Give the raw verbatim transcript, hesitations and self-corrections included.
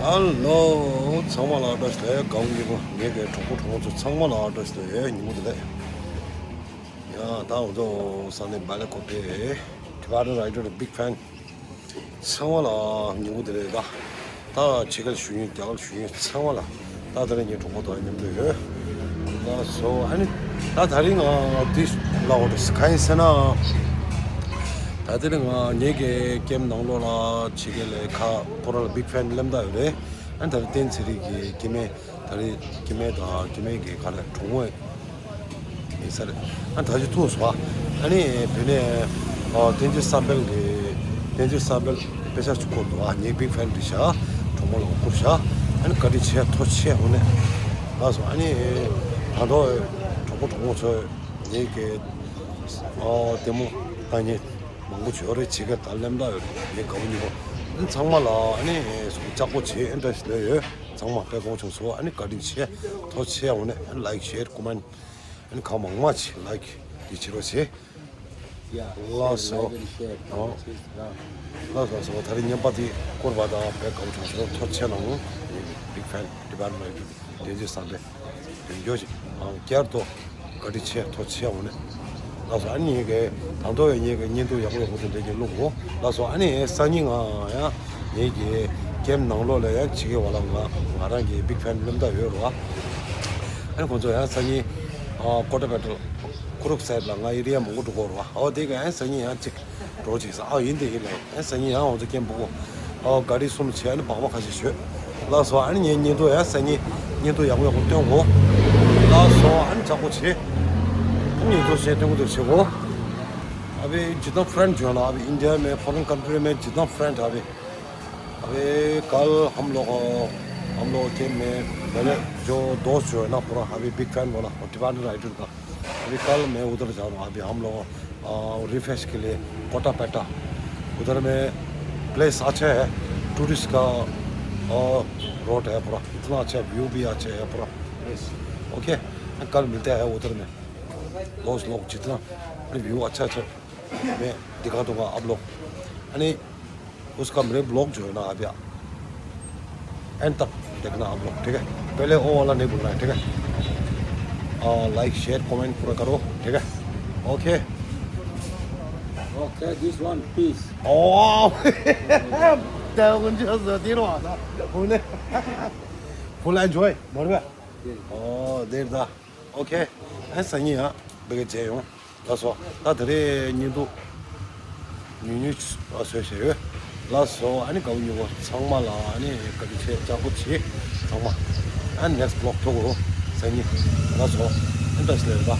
ཧ་ལོ། ཚང་མ་ལ་བཀྲ་ཤིས་བདེ་ལེགས། ངའི་གི་གྲོགས་པོ་གྲོགས་མོ་ཚོ་ཚང་མ་ལ་བཀྲ་ཤིས་བདེ་ལེགས། ཉིན་མོ་བདེ་ལེགས། ཡ་ད་འོ་ཚོ་ས་གནས་སྦེལ་ཀོབ་པའི་Tibetan Rider big fan ཚང་མ་ལ་ཉིན་མོ་བདེ་ལེགས། ད་ད་ཕྱི་རྒྱལ་བཞུགས་མཁན་རྒྱ་གར་བཞུགས་མཁན་ཚང་མ་ལ་ད་དེ་རིང་ངའི་གྲོགས་པོ་དང་མཉམ་དུ་ཡོད། ལགས་སོ། ཨ་ནི་ད་དེ་རིང་ང་འདི་ལ་འོ་དེ་གང་ཡིན་ཟེར་ན། ད་དེ་རིང་ང་ངའི་གི་ཀེམ་ནང་ལོགས་ལ་ཕྱི་རྒྱལ་ལ་ཁ་པོ་ར་ལ་big fan སླེབས་ད་ཡོད་རེད། ཨ་ནི་ད་རེས་བསྟན་ཚེ་རིང་གི་སྐྱེ་དམན། ད་རེས་སྐྱེ་དམན་དང་སྐྱེ་དམན་གྱི་ག་རེ་གྲོགས་མོ་ཡིན་ས་རེད། ཨ་ནི་ད་ཅི་ཐུག་སོང་། ཨ་ནི་བོད་ནས་ཨ་བསྟན་འཛིན་བསམ་འཕེལ་གྱི་བསྟན་འཛིན་བསམ་འཕེལ་དཔེ་ཆ་ཅིག་བསྐུར་འདུག་ཨ་ངའི་big fan རེད་ཤག་གྲོགས་མོ་ལ་བསྐུར་ཤག་ཨ་ནི་བཀའ་དྲིན་ཆེ། ཐུགས་རྗེ་ཆེ་དངོས་གནས། ལགས་སོ། ཨ་ནི་ད་དུང་གྲོགས་པོ་གྲོགས་མོ་ཚོས་ངའི་གི་ཨ་ལྟད་མོ་ལྟ་མཁན་མང་པོ་ཡོད་རེད། ཕྱི་རྒྱལ་ད་སླེབས་ད་ཡོད་རེད། ངའི་དགའ་པོ་ཉེ་པོ་ཚང་མ་ལ་ཨ་ནི་ལྕགས་པོ་བྱེད་ཨེ་འདྲ་ཞིག་ལས་ཡོད། ཚང་མ་དཔེ་དགོངས་བྱུང་སོང་། ཨ་ནི་བཀའ་དྲིན་ཆེ། ཐུགས་རྗེ་ཆེ་དངོས་གནས། ཨ་ནི་like share comment ཨ་ནི་གང་མང་མང་ཅིག་like དེ་བྱེད་རོགས་བྱེད། Yeah, ལགས་share, སོ། Like and share. ཨོ། ལགས་སོ་ལགས་སོ། ད་རེས་བརྙན་པར་དེ་བསྐུར་བ་དང་དཔེ་དགའ་པོ་བྱུང་སོང་། ཐུགས་རྗེ་ཆེ་གནང་། big fan Tibetan Rider བསྟན་འཛིན་བསམ་འཕེལ། དོན་གྱོ་ཞིག་ཨང་བསྐྱར་དུ་བཀའ་དྲིན་ཆེ། ཐུགས་རྗེ་ཆེ་དངོས་གནས། ལགས་སོ། ཨ་ནི་ངས་ཀྱི་ད་དུང་ཡང་ངས་ཀྱི་བརྙན་ཐུང་ཡག་པོ་ཡག་པོ་དེ་འདྲ་ཅིག་བླུག་གོ། ལགས་སོ། ཨ་ནི་སང་ཉིན་ང་ཡང་ངས་ཀྱི་ཀེམ་ནང་ལོགས་ལ་ཡང་ཕྱི་རྒྱལ་བ་ལ་ང་ང་རང་གི་big fan སླེབས་ད་ཡོད་རེད་བ། ཨ་ནི་ཁོང་ཚོ་ཡང་སང་ཉིན་ཨ་ཀོ་ཊ་པེ་ཊལ་ཀུ་རུག་སེ་ཊ་ལ་ང་ཨེ་རི་ཡ་མང་པོ་འགྲོ་གི་ཡོད་རེད་བ། འོ་དེ་ག་ཡང་སང་ཉིན་ཡང་ཅིག་འགྲོ་ཅིག་ས། ཨ་ཡིན་དེ་ཡིན་ལ། ཨ་སང་ཉིན་ཡང་འོ་ཚོ་ཀེམ་ཕྲུ་གུ་ཨ་ག་རི་གསུམ་བྱས། ཨ་ནི་སྦག་སྦག་ཁ་ཤས་ཤོད། ལགས་སོ། ཨ་ནི་ངའི་བརྙན་ཐུང་ཡང་སང་ཉིན་བརྙན་ཐུང་ཡག་པོ་ཡག་པོ་སྟོན་གོ། ལགས་སོ། ཨ་ནི་ཅག་པོ་བྱེད། ཨ་ནི་ཐུགས་རྗེ་ཆེ། སྟོན་གོ། ཐུགས་རྗེ་ཆེ་གོ། अभी जितना फ्रेंड जो है ना, अभी इंडिया में, foreign country में जितना फ्रेंड है अभी, अभी कल हम लोग, हम लोग के में मेरे जो दोस्त जो है ना पूरा, अभी बिग फैन वाला, टिबेटन राइडर का, अभी कल मैं उधर जा रहा हूँ। अभी हम लोग रिफ्रेश के लिए कोटापेटा, उधर में प्लेस अच्छा है, टूरिस्ट का रोड है पूरा, इतना अच्छा व्यू भी अच्छा है पूरा प्लेस। ओके, कल मिलते हैं उधर में। दोस्त लोग जितना व्यू अच्छा अच्छा मैं दिखा दूंगा आप लोग। यानी उसका मेरे ब्लॉग जो है ना अभी एंड तक देखना आप लोग, ठीक है? पहले वो वाला नहीं भूलना है, ठीक है? लाइक शेयर कमेंट पूरा करो, ठीक है? Okay. Okay, this one, peace. Oh, ད་ཀུན་ཆ་ཟ་དེ་རོ་ཨ་ད་ཧུ་ནེ། Full enjoy, མོར་བ། ཨོ་དེར་ད། ཨོ་ཁེ། ཨ་སང་ཉིན་ཡང་བེ་ག་མཇལ་ཡོང་། ལགས་སོ། ད་དེ་རིང་བརྙན་ཐུང་ཉུང་ཉུང་བཟོས་བཞག་ཡོད། ལགས་སོ། ཨ་ནི་དགའ་པོ་ཉེ་པོ་ཚང་མ་ལ་ཨ་ནི་བཀའ་དྲིན་ཆེ། ཅག་པོ་བྱེད་ཚང་མ། ཨ་ནི་ནེགསི་བི་ལོག་ཐུག་གོ་སང་ཉིན། ལགས་སོ། ཨ་ནི་བཀྲ་ཤིས་བདེ་ལེགས།